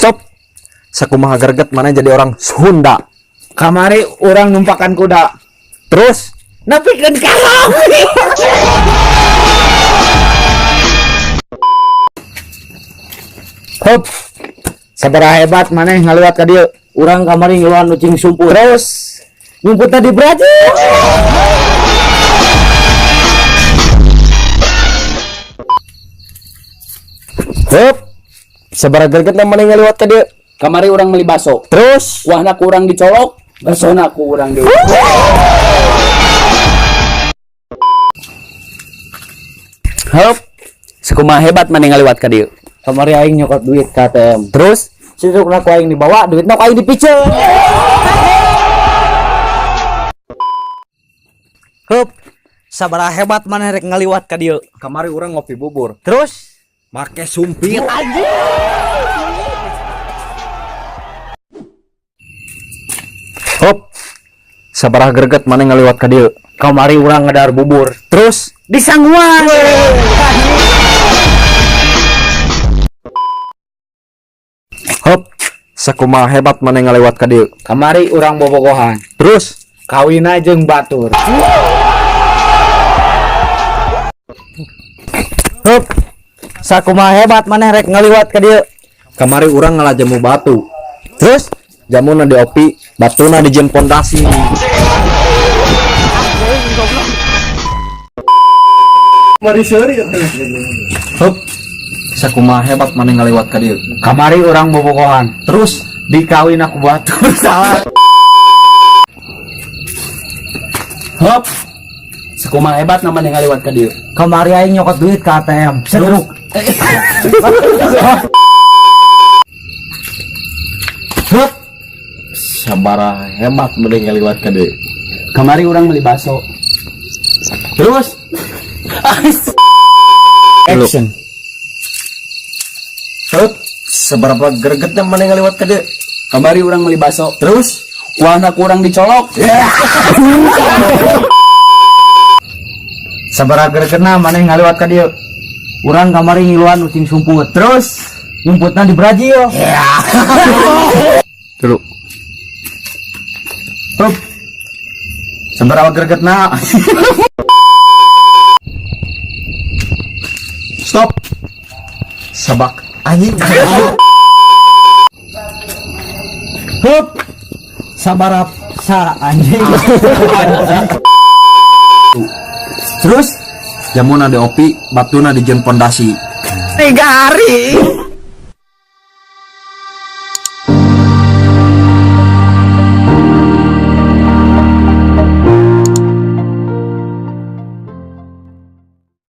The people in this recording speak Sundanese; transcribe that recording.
Stop. Sakumaha greget mana jadi orang Sunda. Kamari orang numpakan kuda. Terus Nepikeun ka kami. Hup. Sabaraha hebat maneh ngaliwat ka dieu. Urang kamari ngiluan ucing sumput. Terus Nyumputna di Brazil. Hup. Sabaraha greget maneh ngaliwat ka dieu. Kamari urang meuli baso. Terus Wahna ku urang dicolok, basona ku urang di. Hup. Sakumaha hebat maneh ngaliwat ka dieu. Kamari aing nyokot duit ka ATM. Terus Sitrukna ku aing dibawa, duitna ku aing dipiceun. Hup. Sabaraha hebat maneh rek ngaliwat ka dieu. Kamari urang ngopi bubur. Terus Make sumpit. Hop. Sabaraha greget maneh ngaliwat ka dieu. Kamari urang ngedar bubur. Terus disangguan. Hop. Sakumaha hebat maneh ngaliwat ka dieu. Kamari urang bobogohan. Terus Kawina jeung batur. Hup. Sakumaha hebat maneh rek ngaliwat ka dieu. Kamari urang ngalah jamu batu. Terus jamuna diopi, batuna dijieun pondasi. Hup. Sakumaha hebat maneh ngaliwat ka dieu. Kamari urang bobogohan. Terus Dikawin aku batur. Salah. Hup. Sakumaha hebat maneh ngaliwat ka dieu. Kamari aing nyokot duit ka ATM. Sitruk. Hup. Sabaraha hebat maneh ngaliwat ka dieu. Kamari urang meuli baso. Terus Action. Hup. Seberapa gregetnya maneh ngaliwat ka dieu. Kamari urang meuli baso. Terus Wahna ku urang dicolok. Sabaraha gregetna maneh ngaliwat ka dieu. Urang kamari ngiluan ucing sumput. Terus Nyumputna di Brazil. Dulu. Hup. Sabaraha gregetna. Stop. Sabak anjing. Hup. Sabaraha sa anjing. Terus jamuna diopi, batuna dijieun pondasi. 3 hari.